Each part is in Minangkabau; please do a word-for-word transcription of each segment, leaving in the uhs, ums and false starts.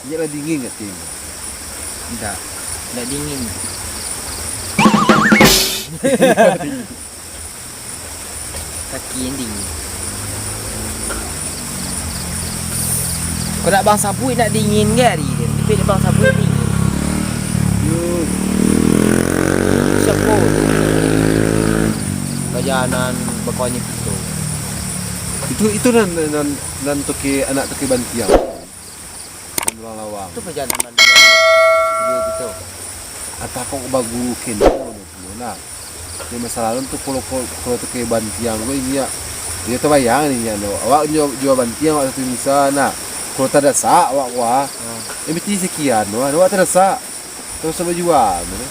Indak lah dingin ka ateh. Indak. Indak dingin. Kaki yang dingin. Kok nak bang sabuik nak dingin ke ari tu? Tapi nak bang sabuik dingin. Yo. Siapo tu? Bajalan bakawan jo kito. Itu, itu nan, nan, nan toke, anak toke bantiang. Nan urang lawang. Tu pajalan baliak tu. Dia gitu. Antah kok baguru keno tu lah. Di masa lalu tu kalau, kalau, kalau toke bantiang ko inyo, iyo tabayang inyo tu. Awak juo, juo bantiang awak satu misa nah. Kalau tadasak awak ko, ah. Hmm. Yang piti sakian tu, awak tadasak. Terus bajua, gitu.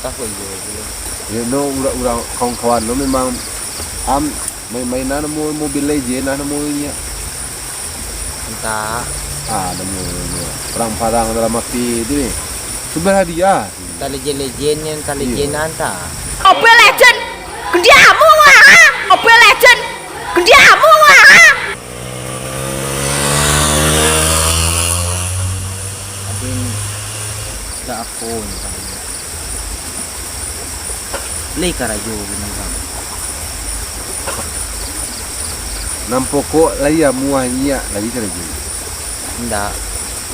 Takut juo, gitu. Ya, no, urang, urang kawan-kawan no memang, am, main-mainan namo Mobile Legend lah namo inyo. Entah. Ah, namo inyo. Perang-perang dalam api tu ni. Tu berhadiah. Entah Legend-Legend ni, entah Iya. Legend entah. Mobile Legend, kendiamu lah, ha? Mobile Legend, kendiamu lah, ha? Adin, dak apo ni, Bang. Lai karajo gini, Bang. Nan pokok lai amuah inyo lai karajo. Ndak.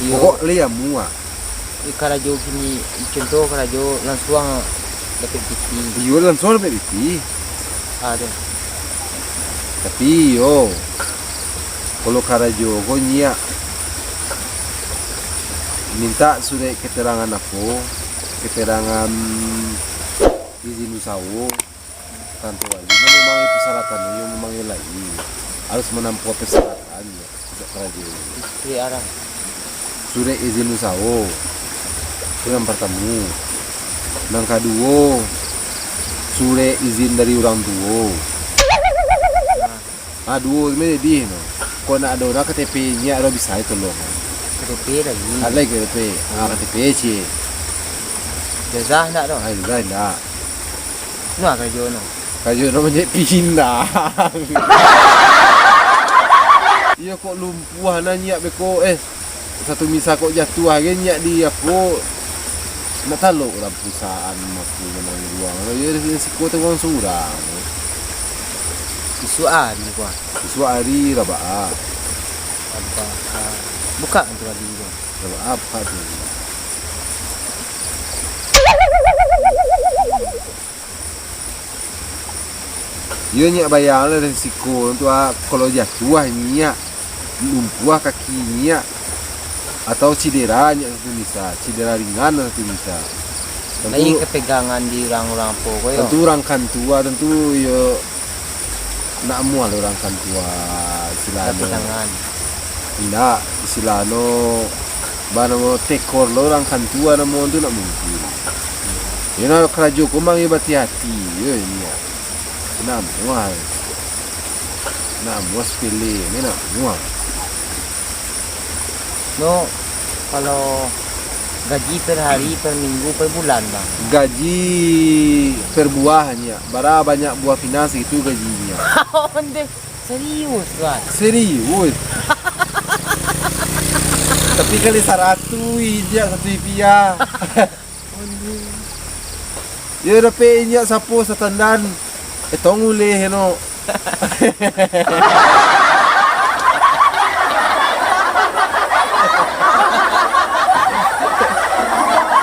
Iyo. Pokok lai amuah. Eh, karajo kini, contoh karajo lansuang dapek piti. Iyo, lansuang dapek piti. Ah, tu. Tapi iyo, kalau karajo ko nyiak mintak surek keterangan apo, keterangan izin usaho, tantu wali. Memang persyaratan, iyo memang iyo lai harus manampuah persyaratan, iyo. Sejak karajo. Istri arang. Surek izin usaho. Itu nan partamo. Nan kaduo, surek izin dari urang tuo. Ah, duo tu mah jadi no. Kok nak ado urang K T P nyiak ado bisa ditolong. K T P lagi. Ado lagi K T P. Ah, K T P ciek. Ijazah ndak tu? Ah, ijazah ndak. Nah, karajo no. Karajo no manjahit pindang. Iyo kok lumpuah nah nyiak beko, eh, satu misa kok jatuah ge nyiak di apo, nak talok lah perusahaan aku manangguang. Iyo, risiko tangguang surang. Isuak ari kuah. Isuak ari rabaa. Rabaa. Buka tu tadi tu. Rabaa apa tu? Iyo nyiak bayang lah risiko tu, ah, kalau jatuah nyiak, lumpuah kaki nyiak, atau cidera nyiak satu misa, cidera ringan satu misa. Tantu, lai kapegangan di urang-urang apo ko yo? Tantu urang kantua, tantu iyo ndak amuah lah urang kantua istilahnyo. Tapi tangan. Indak, istilahnyo, ba namo tekor lo urang kantua namo tu ndak mungkin. Yo, nah, karajo ko mah iyo bahati-hati, yo, indak. Ndak amuah. Ndak amuah sapele, ndak amuah. No, kalau gaji per hari, per minggu, per bulan, Bang? Gaji per buah nyiak. Bara banyak buah pinang, sagitu gaji nyiak. Onde, serius, Bang? Serius. Tapi kali saratuih nyiak satu rupiah. Onde. Yo dapek inyak sapo satandan. Eh, tong uleh no.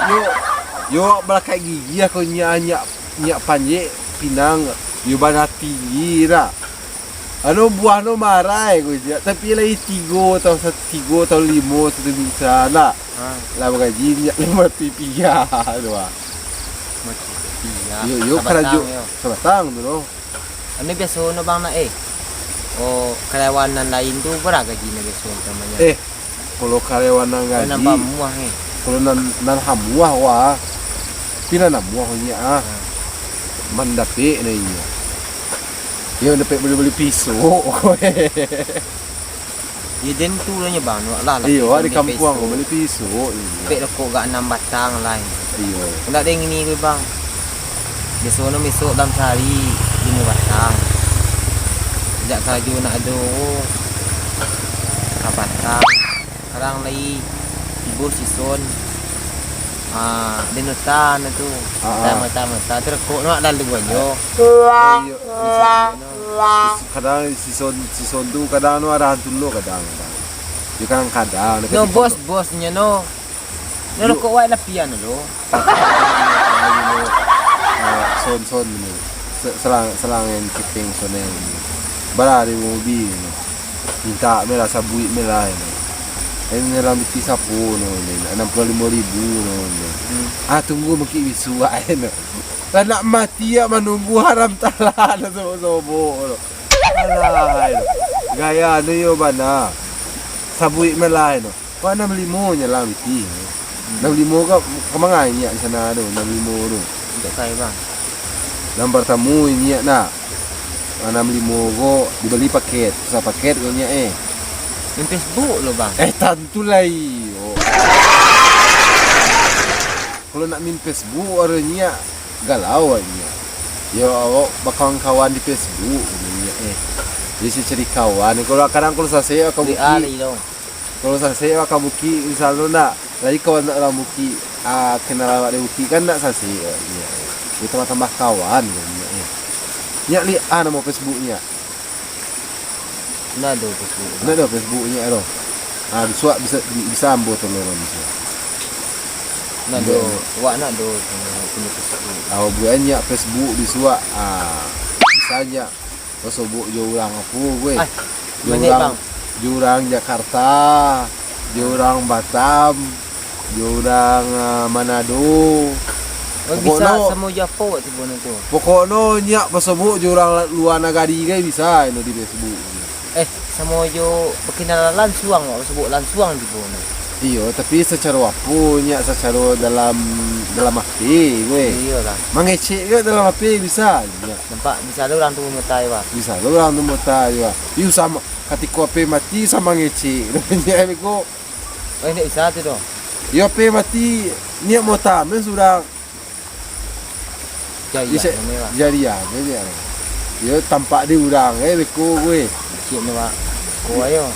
Yo, yo balakak gigi aku nyak, nyak, nyak panjek pinang. Yo bana tinggi dak. Anu buah no marai ko je, tapi lai tigo atau sa-, tigo atau limo satu bisa lah. Ha. Lah bagaji minyak limo ratuih rupiah tu ah. Limo ratuih rupiah. Yo, yo, sabatang karajo yo. Sabatang tu no. Anu biaso no bang nak eh. Oh, karyawan nan lain tu bara gaji no biaso utamanya? Eh, Kalau karyawan nan gaji, nan pamuah ni. Kalau nan, nan hamuah wah. Tapi nan hamuah nyo ah. Ha. Mandapek na inyo. Yo dapek bali-bali pisok. Yo den tu lah nyo bang, lah lah. Iyo, di kampuang ko bali pisok. Dapek rokok gak anam batang lah. Iyo. Ndak deng ini ko bang. Biaso no misok dalam sahari limo batang. Sajak karajo nak ado, ka batang. Sekarang lai Bos Sison. Ah, di Nutan tu. Ah, ah. Tama-tama. Tadi kok nak lalu aja. Oh, iyo. Bisa, no. Bis-, kadang Sison, Sison tu kadang no arahan tu lo kadang, kadang. Dia kadang-kadang, dia No, kadang bos, bosnya no. No, Yo. Rokok wak lapian lo. Ah, son, son ni. Se-, selang, selang yang kepeng son ni. Bara di mobil ni. Minta me lah, sabuik me lah ni. Ini dalam biti sapo no ni. Anam puluah limo ribu no ni. Hmm. Ah, tunggu mungkin bisuak no. Lah nak mati ya manunggu haram talah no sobok-sobok no. Alah no. Gaya no yo bana. Sabuik me lah no. Wah, anam limo nyo lah, Witi. Hmm. Anam limo ka, ka manga nyiak di sana tu, anam limo tu? Untuak kai, Bang? Nan partamo nyiak nak. Anam limo ko dibali paket, susah paket ko nyiak eh. Main Facebook lo, Bang? Eh, tantu lai. Oh. Kalau nak main Facebook, aro nyiak galau nyiak. Yo, awak bakawan-kawan di Facebook, nyiak eh. Jadi cari kawan. Kalau kadang kalau sasek, kalau W A bukik. Lai dong. Kalau sasek awak ka bukik, misalnyo ndak, lai kawan ndak urang bukik, ah, kenal awak di bukik, kan ndak sasek awak, iyo. Jadi tambah-tambah kawan, iyo, iyo. Nyiak liek ah namo Facebook nyiak? Ndak ado Facebook. Ndak ado Facebook nyiak doh. Ah, bisuak bisa, bi-, bisa ambo tolong bisa. Ndak ado, Ndak. Awak ndak ado punyo Facebook. Ah, buek nyiak Facebook bisuak, ah, bisa nyiak basobok jo urang apo gue? Ai, Jo mandek, urang, Bang. Jo urang Jakarta, jo urang Batam, jo urang, ah, Manado. Oh, bisa Pokokno, samo jo apo wak tibo tu? Pokokno nyiak basobok jo urang la-, lua nagari gai bisa ino di Facebook. Eh, samo jo bakenalan lansuang wak, basobok lansuang tibo tu. Iyo, tapi sacaro apo nyiak, sacaro dalam, dalam H P gue? Iyolah. Mangecek gue dalam H P bisa nyiak. Nampak, misalnyo urang tu mutai, Bang. Misalnyo urang tu mutai, Bang. Iyo, samo, katiko H P mati, samo ngecek. Nyiak beko. Oh, indak bisa tu doh. Iyo, H P mati, nyiak mota, men surang. Jariah Iyo, se-, namo, Bang. Jariah, namo, Bang. Iyo, tampak di urang, eh, beko, gue. Cik ni, Bang. Ko ayo.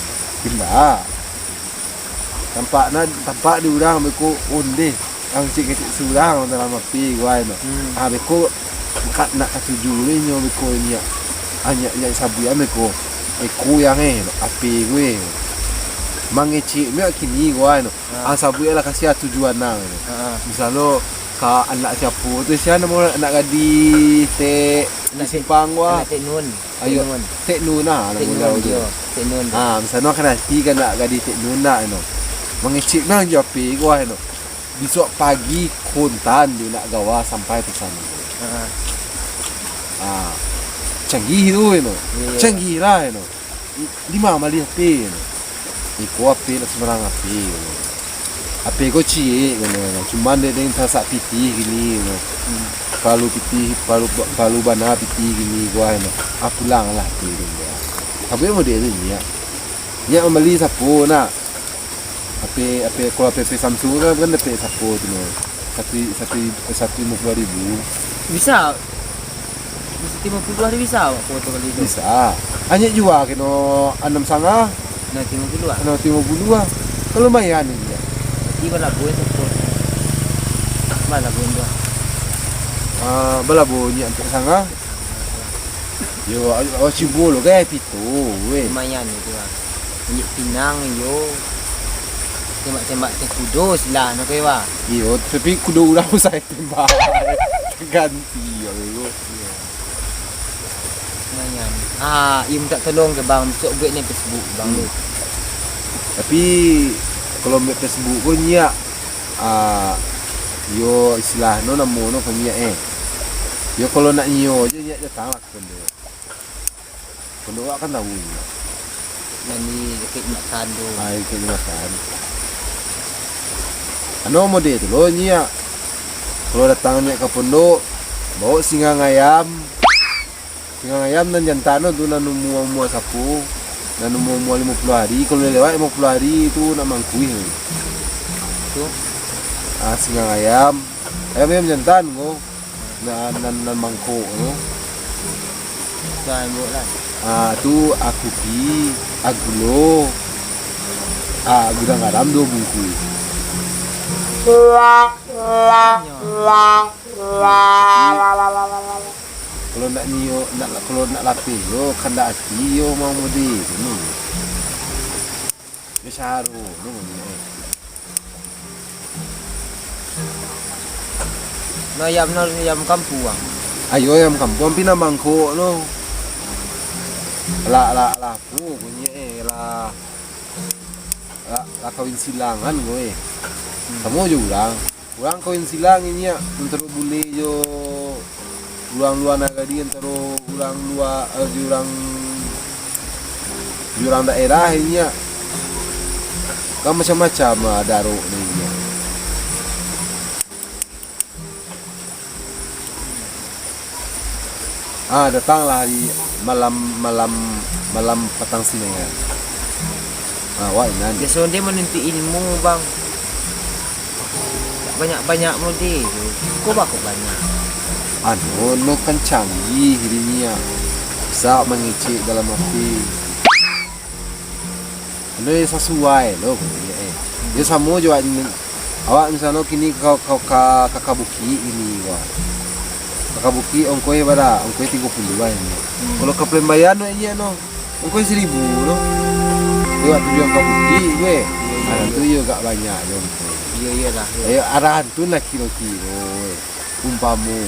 Indak. Tampak na, tampak di urang beko ondeh. Ang kecek-kecek surang dalam H P guai no. Hmm. Ah, beko angkat nak katuju ni nyo beko nyiak. Ah, nyiak, nyiak sabuik an beko. Beko yang eh, H P gue. Mangecek miak kini guai no. Ah. Ah, sabuik lah kasih tujuan nang. Ah. Misalnyo ka anak siapo tu, sia namo anak gadih tek di Anak Tek, simpang guai. Anak Tek Nun. Ayo, Tek Nun. Tek Nun lah, Tek anak Nun, muda tu. Iyo. Tek Nun. Ah, misalnyo kan nanti kan nak gadih Tek Nun nak, no. Mangecek nang jo H P guai, no. Bisuak pagi kontan di nak gawa sampai pesan. Ha. Ah, canggih tu, no. Iyo. Canggih lah, no. Di ma mali H P, no. Iko H P lah sembarang H P, no. H P ko ciek, no. Cuman dek den tasak pitih gini, no. Hmm. Palu pitih, palu, palu bana pitih gini, guai, no. Ah, pulang lah H P den, guai. Tapi model tu nyiak. Nyiak mambali sapo, nak? H P, H P, kalau H P Samsung kan, kan dapek sapo tu, no. Satu, satu, satu limo puluah ribu. Bisa. Bisa limo puluah hari bisa awak foto kali tu. Bisa. Anyiak jua keno anam sanga. Nah, limo puluah. Anam limo puluah. Kan lumayan ni. Berarti balabuh tu. Balabuh tu. Ah, balabuh nyiak ampek sanga. Yo, awak cubo lo, guys, pito, weh. Lumayan itu lah. Injek pinang, iyo. Tembak-tembak teh kudo silah, no, kayo, Bang? Iyo, tapi kudo urang usah tembak. Ganti, yo, bego. Iyo. Lumayan. Ah, iyo minta tolong ke, Bang, besok buek ni Facebook, Bang, Hmm. tu. Tapi, kalau buek Facebook ko nyiak, ah, yo, istilah no namo no ko nyiak, eh. Yo, kalau nak nio je nyiak datang lah ke pondok. Pondok awak kan tahu nyiak. Nan di dakek Jumatan tu. Ah, dakek Jumatan. Ano model tu lo nyiak. Kalau datang nyiak ka pondok, bawa singang ayam. Singang ayam nan jantan tu, nan umua-umua sapo, nan umua-umua limo puluah hari, kalau lewat limo puluah hari tu nak mangkuih. Tu? Ah, singang ayam. Ayam, ayam jantan ko. Nan, nan, nan mangkok tu. Tuan buat lah. Ah, tu, ah, kupi, ah, gulo, ah, gudang garam duo bungkuih. Kalau nak nio, nak, kalau nak lapeh yo, kandak ati yo, Mang Mudi, ni. Yo saro, no, ni, eh. No ayam, no ayam kampuang. Ayo ayam kampuang, pina mangkok, no. Lah, lah, lah, oh, bunyi, eh, lah. Lah, lah kawin silangan ko, eh. Hmm. Samo jo urang. Urang kawin silang inyak, antaro bule jo urang lua nagari, antaro urang lua, eh, jo urang, jo urang daerah inyak. Kan macam-macam, ah, darok ni inyak. Ah, datanglah di malam, malam, malam patang sinan. Ah, wak inan. Biaso dia manuntut ilmu, Bang. Banyak-banyak mode tu. Kok bakok banyak? Anu, no kan canggih dirinya. Bisa mangecek dalam api. Anu, yo sasuai lo, eh. Yo samo jo awak, awak misalnyo kini ka, ka, ka, ka, ka bukik kini, wah. Ka, ka bukik ongkoi bara? Ongkoi tigo puluah ini. Hmm. Kalau ka Palembayan, wah, iyo no. Ongkoi saribu no. Lewat tujuan ka bukik, weh. Iyo, iyo. Alah, tu iyo agak banyak jo ongkoi. Iyo, iyolah, iyo. Eh, arahan tu lah kiro-kiro, weh. Umpamo.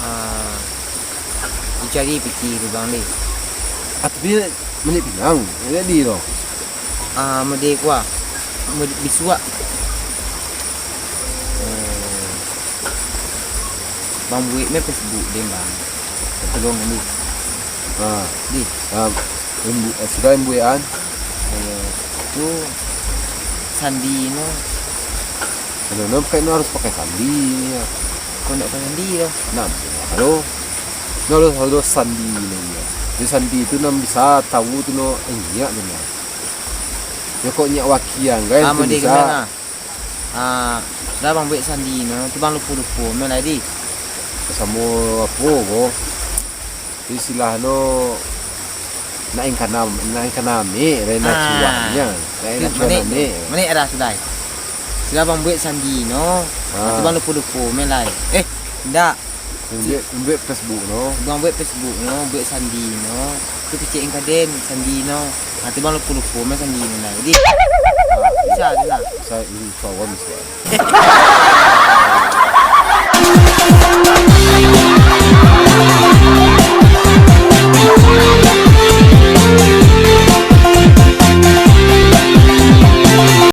Ah, dicari piti tu, Bang, deh. Ah, tapi minyak pinang, jadi lo. Ah, mode kuah. Mode bisuak. Oh. Bang buek meh Facebook deh, Bang. Tolong ni. Ha. Di. Ha, imbu-, eh, sudah imbuekan. Ayo. Tu sandi no. Kalau no pakai no harus pakai sandi ni ya. Kau nak pakai sandi lo. Nah, halo. No harus, harus sandi ni ya. Jadi sandi tu nan bisa tahu tu no inyak tu no. Yo kok nyak wakiang kan. Ah, tu mode bisa. Kena, nah. Ah, dah bang buek sandi no, tu bang lupo-lupo meh lai di. Samo apo ko? Istilah no nak ingkana, nak ingkana amek, lain nak cuah nya. Nak ingkana cuah amek. Manek dah sudah. Sudah bang buek sandi no, ah, tu bang lupo-lupo meh lai. Eh, indak. Buek, buek Facebook no. Bang buek Facebook no, buek sandi no. Tu picek ingkaden sandi no. Ah, tu bang lupo-lupo meh sandi no lai. Jadi, bisa tu lah. Bisa, insya Allah bisa.